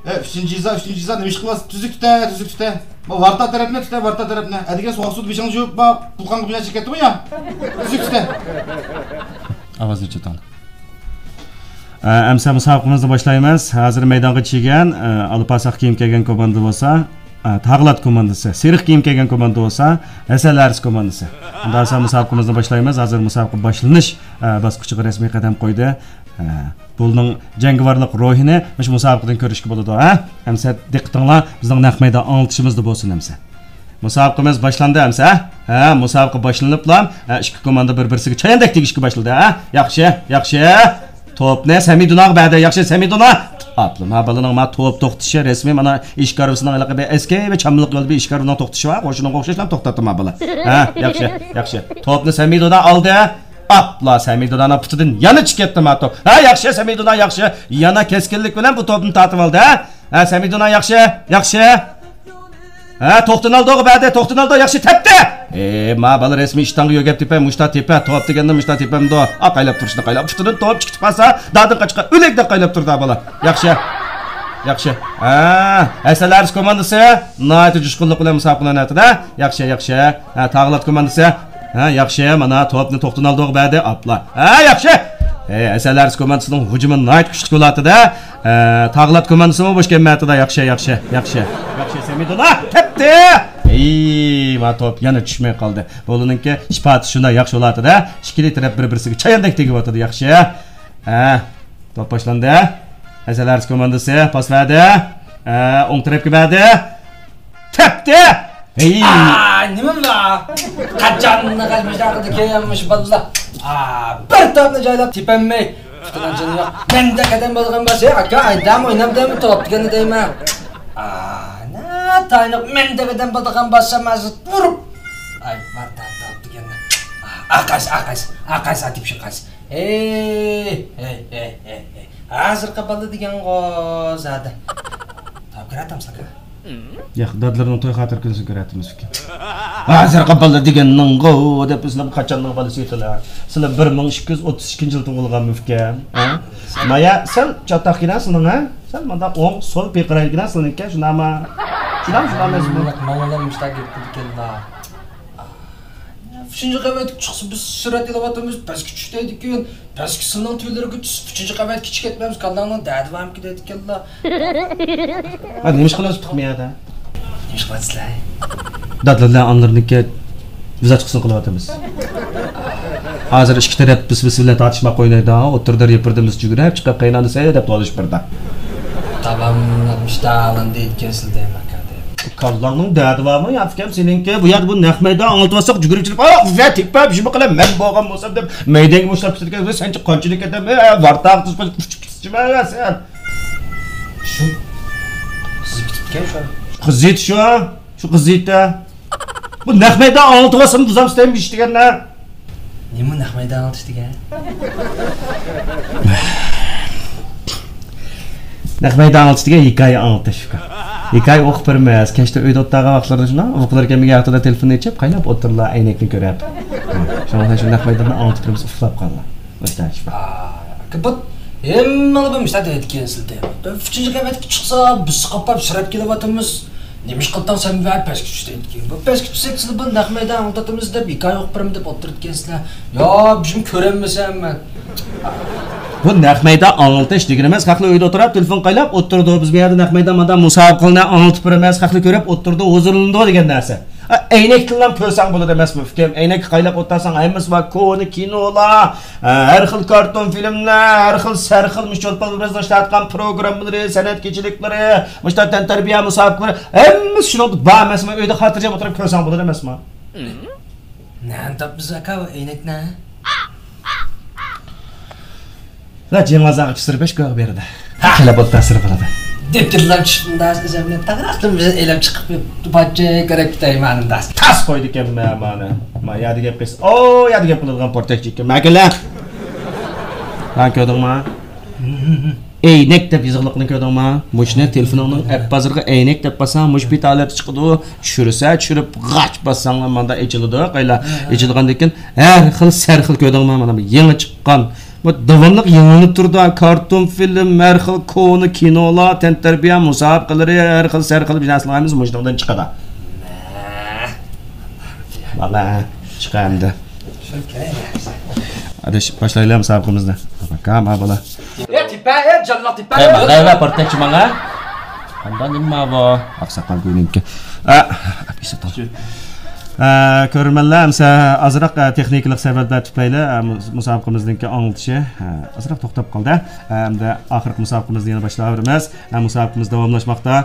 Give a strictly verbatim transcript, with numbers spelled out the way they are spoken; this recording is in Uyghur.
ئە، ئۈچىنچى يېزا، ئۈچىنچى يېزا، نېمە ئىش قىلىۋاتىسىز؟ تۈزۈك تۇتە، تۈزۈك تۇتە. ما ۋارتا تەرەپنى تۇتە، ۋارتا تەرەپنى. ئەدىگە سوغۇق سۇدا بېشىڭنى يۇيۇپ، ما پۇلقانغا بىنا چېكىپ كەتتىمۇ يا؟ تۈزۈك تۇتە. ئاۋازنى چاتاڭ. ئە، ئەمسە مۇسابىقىمىزنى باشلايمىز. ھازىر مەيدانغا چىگەن، ئە، ئالا پاساق كىيىم كىيگەن كوماندا بولسا، ئە، تاغلات كوماندىسى، سېرىق كىيىم كىيگەن كوماندا بولسا، ھەسەل ھارس كوماندىسى. ئۇنداق بولسا مۇسابىقىمىزنى باشلايمىز. ھازىر مۇسابىقە باشلىنىش، ئە، باسقۇچىغا رەسمىي قەدەم قويدى. ھە، بۇنىڭ جەڭگىۋارلىق روھىنى مۇشۇ مۇسابىقىدىن كۆرۈشكە بولىدۇ، ھە؟ ئەمسە دىققىتىڭلار بىزنىڭ نەق مەيدان ئاڭلىتىشىمىزدا بولسۇن ئەمسە. مۇسابىقىمىز باشلاندى ئەمسە، ھە؟ ھە، مۇسابىقە باشلىنىپلا، ھە، ئىككى كوماندا بىر-بىرسىگە چاياندەك تېگىشكە باشلىدى، ھە؟ ياخشى، ياخشى. توپنى سەمىدۇناغا بەردى، ياخشى، سەمىدۇنا. ئاپلا، ما بالىنىڭ ما توپ توختىشى رەسمىي، مانا ئىشكارۋىسىنىڭ ھېلىقى بىر ئەسكى بىر چاملىق يولدا بىر ئىشكارۋىنىڭ توختىشى بار، قوشۇنىڭغا ئوخشاشلا توختاتتى ما بالا. ھە، ياخشى، ياخشى. توپنى سەمىدۇنا ئالدى. ئاپلا، سەمىدۇنانىڭ پۇتىدىن يەنە چىقىپ كەتتى ما توپ. ھە، ياخشى، سەمىدۇنا ياخشى. يەنە كەسكىنلىك بىلەن بۇ توپنى تارتىپ ئالدى، ھە؟ ھە، سەمىدۇنا ياخشى، ياخشى. ھە، توختىنالدوغا بەردى، توختىنالدو ياخشى تەپتى. ئى، ما بالا رەسمىي ئىشتانغا يۆگەپ تېپە، مۇشتا تېپە، توپ دېگەندە مۇشتا تېپەمدۇ؟ ئاق قايلاپ تۇرۇشنى قايلاپ، پۇتىدىن توپ چىقىپ قالسا، دادىن قاچقا ئۆلەكدەك قايلاپ تۇرىدۇ بالا. ياخشى. ياخشى. ھە، ھەسەل ھارس كوماندىسى ناھايىتى جۇشقۇنلۇق بىلەن مۇسابىقىلىنىۋاتىدۇ. ياخشى، ياخشى. ھە، تاغلات كوماندىسى. ھە، ياخشى، مانا توپنى توختىنالدوغا بەردى، ئاپلا. ھە، ياخشى. ھەي، ھەسەل ھارس كوماندىسىنىڭ ھۇجۇمى ناھايىتى كۈچلۈك بولۇۋاتىدۇ. ھە، تاغلات كوماندىسىمۇ بوش كەلمەيۋاتىدۇ. ياخشى، ياخشى، ياخشى. ياخشى، سەمىدۇنا تەپتى. ھەي، ما توپ يەنە چۈشمەي قالدى. بۇلىنىڭكى ئىپادىسى شۇنداق ياخشى بولۇۋاتىدۇ. ئىككىلى تەرەپ بىر-بىرسىگە چاياندەك تېگىۋاتىدۇ. ياخشى. ھە، توپ باشلاندى. ھەسەل ھارس كوماندىسى پاس بەردى. ھە، ئوڭ تەرەپكە بەردى. تەپتى! ھەي! ئا، نېمە بۇ؟ قاچانلىق مۇشۇنداق قىلىدىكەن مۇشۇ بالىلار. ئا، بىر توپنى جايلاپ تېپەلمەي. پۇتىنىڭ جېنى يوق. مەندەك ئادەم بولغان بولسا، ئاكا، ئايدام ئوينامدىم توپ دېگەننى دەيمەن. ئا، ناتايىنلىق مەندەك ئادەم بولىدىغان بولسام ھازىر ئۇرۇپ. ئاي، بار، توپ دېگەننى. ئا، قايسى، ئا، قايسى، ئا، قايسى، ئا، تېپىشى قايسى. ھەي، ھەي، ھەي، ھەي، ھەي. ھازىرقى بالا دېگەنغۇ زادى. تاپ كىرەتتىم ساكا. ياق، دادىلىرىنىڭ توي خاتىرە كۈنىسىنى كۆرەتتىمىز ئۇكا. ھازىرقى بالا دېگەننىڭغۇ دەپ سىلەر قاچاننىڭ بالىسى ئىدىلە؟ سىلەر بىر مىڭ ئىككى يۈز ئوتتۇز ئىككىنچى يىل تۇغۇلغانمۇ ئۇكا؟ ھە؟ مايا، سەل چاتاق كېلە سىلىڭ، ھە؟ سەل مانداق ئوڭ، سول پىقىرايدىكىنە سىلىڭكى، شۇنداقمۇ؟ شۇنداقمۇ، شۇنداقمۇ ئەمەسمۇ؟ ماڭىلار مۇشۇنداق گەپ قىلىدىكەنلا. ئۈچىنچى قەۋەتكە چىقسا، بىز سۈرەت ئېلىۋاتىمىز، پەسكە چۈش دەيدىكەن. پەسكە سىلىنىڭ تۈۋلىرىگە چۈشۈپ، ئۈچىنچى قەۋەتكە چىقىپ كەتمەمسە، كاللاڭنىڭ دەردى بارمىكىن دەيدىكەنلا. ھە، نېمە ئىش قىلىۋاتىسىز تۇخۇم يەردە؟ نېمە ئىش قىلىۋاتىسىلەر؟ دادىلار ئانىلىرىنىڭكى ۋىزاچكىسىنى قىلىۋاتىمىز. ھازىر ئىككى تەرەپ بىس-بىس بىلەن تارتىشماق ئوينايدۇ. ئوتتۇرىدا رېپىردىمىز جۈگرەپ چىقىپ، قېيىنئانىسى دەپ توۋلىشىپ بېرىدۇ. داۋاملىق مۇشۇنداق دەيدىكەنسىلەر دەيمەن. كاللاڭنىڭ دەردى بارمۇ يا ئۇكام سېنىڭكى؟ بۇ يەردە بۇ نەق مەيدان ئاڭلىتىۋاتساق، جۈگۈرۈپ چۈشۈپ، ئا، ۋە تېپە، شۇمۇ قىلە، مەن بولغان بولسام دەپ، مەيدەڭگە بوشلاپ كېتىدىكەن. سەنچە قانچىلىك ئادەم، ئە، ۋارتاغا تۇتۇپ ئۇچۇپ كېتىشىمەن سەن. شۇ قىزىپ كېتىپتىكەن شۇ. قىزىيتى شۇ، شۇ قىزىيتى. بۇ نەق مەيدان ئاڭلىتىۋاتسام، بۇزام سىتەيمۇ ئىش دېگەننە. نېمە نەق مەيدان ئاڭلىتىش دېگەن؟ نەق مەيدان ئاڭلىتىش دېگەن ھېكايە ئاڭلىتىش ئۇكا. ھېكايە ئوقۇپ بېرىمىز. كەچتە ئۆيدە ئولتۇرغان ۋاقىتلىرىدا شۇنداق ئۇيقۇلىرى كەلمىگەن ۋاقتىدا تېلېفوننى ئېچىپ، قايناپ ئولتۇرىلا ئەينەكنى كۆرۈپ. شۇڭا شۇ نەق مەيداندا ئاڭلىتىپ بېرىمىز، ئۇخلاپ قالىلا. مۇشۇنداق ئىش بار. ئاكا، بۇ ھەممىڭلار بىر مۇشۇنداق دەيدىكەنسىلەر. بىر ئۈچىنچى قەۋەتكە چىقسا، بىز قاپاپ سۈرەتكە كېلىۋاتىمىز. نېمە ئىش قىلدىڭ سەن ۋە پەسكە چۈش دەيدىكەن. بۇ پەسكە چۈشسەك، سىلەر بۇ نەق مەيدان ئاڭلىتىمىز دەپ ھېكايە ئوقۇپ بېرىمىز دەپ ئولتۇرىدىكەنسىلەر. يا، بىزمۇ كۆرەلمىسەم مەن. بۇ نەق مەيدان ئاڭلىتىش دېگىنىمىز، خەقلەر ئۆيدە ئولتۇرۇپ، تېلېفون قايلاپ ئولتۇرىدۇ. بىز بۇ يەردە نەق مەيدان مانا مۇسابىقىلەرنى ئاڭلىتىپ بېرىمىز، خەقلەر كۆرۈپ ئولتۇرىدۇ، ھۇزۇرلىنىدۇ دېگەن نەرسە. ئەينەكتىنلا كۆرسەڭ بولىدۇ ئەمەسمۇ ئۇكام؟ ئەينەككە قايلاپ ئولتۇرساڭ ھەممىسى بار، كونا كىنولار، ھەر خىل كارتون فىلىملەر، ھەر خىل سەرخىل مۇشۇ چولپان ئوبرازدا ئىشلەتكەن پروگراممىلىرى، سەنئەت كېچىلىكلىرى، مۇشۇنداق تەنتەربىيە مۇسابىقىلىرى، ھەممىسى شۇنىڭدا بار ئەمەسمۇ؟ ئۆيدە خاتىرجەم ئولتۇرۇپ كۆرسەڭ بولىدۇ ئەمەسمۇ؟ نەدىن تاپتىڭىز ئاكا ئەينەكنى؟ لا جېڭىڭىزغا ئىككى سىر بەش گۇۋاھ بېرىدۇ. ھە. كېلىپ ئولتۇرسىلا بولىدۇ. دەپتەردىن چۈشۈپ مۇنداق ئىزەمنى تاغراقتىن بىزنى ئېلىپ چىقىپ، بۇ پارچە كېرەك دەيمەن مۇنداق. تاس قويدىكەنمەن مانا. ما يەردە گەپ قىلسا، ئو يەردە گەپ قىلىدىغان پورتەكچى ئىكەن. مەكىلە. ھە، كۆردۈڭمۇ؟ ئەينەك دەپ يېزىقلىقنى كۆردۈڭمۇ؟ مۇشۇنى تېلېفونۇڭنىڭ ئەپ بازىرىغا ئەينەك دەپ باسساڭ، مۇشۇ پېتى ھالەتتە چىقىدۇ. چۈشۈرسە چۈشۈرۈپ، غاچ باسساڭلار ماندا ئېچىلىدۇ. قايلا ئېچىلغاندىن كېيىن ھەر خىل سەرخىل كۆردۈڭمۇ؟ مانا بۇ يېڭى چىققان بۇ داۋاملىق يېڭىلىنىپ تۇرىدۇ. كارتون فىلىم، ھەر خىل كونا كىنولار، تەنتەربىيە مۇسابىقىلىرى، ھەر خىل سەرخىل بىر نەرسىلەر ھەممىسى مۇشۇنىڭدىن چىقىدۇ. ۋاللا، چىقە ئەمدى. ئاداش، باشلايلى مۇسابىقىمىزنى. باكا، ما بالا. ئە، تېپە، ئە، جانلىق تېپە. ئە، ماڭا، ئە، پارتەكچى ماڭا. قانداق نېمە بۇ؟ ئاقساقال گۇينىڭكى. ئە، ئە، كۆرۈرمەنلەر، ئەمسە ئازراق، ئە، تېخنىكىلىق سەۋەبلەر تۈپەيلى، ئە، مۇ-، مۇسابىقىمىزنىڭكى ئاڭلىتىشى، ئە، ئازراق توختاپ قالدى. ئە، ئەمدى ئاخىرقى مۇسابىقىمىزنى يەنە باشلاۋېرىمىز. ئە، مۇسابىقىمىز داۋاملاشماقتا.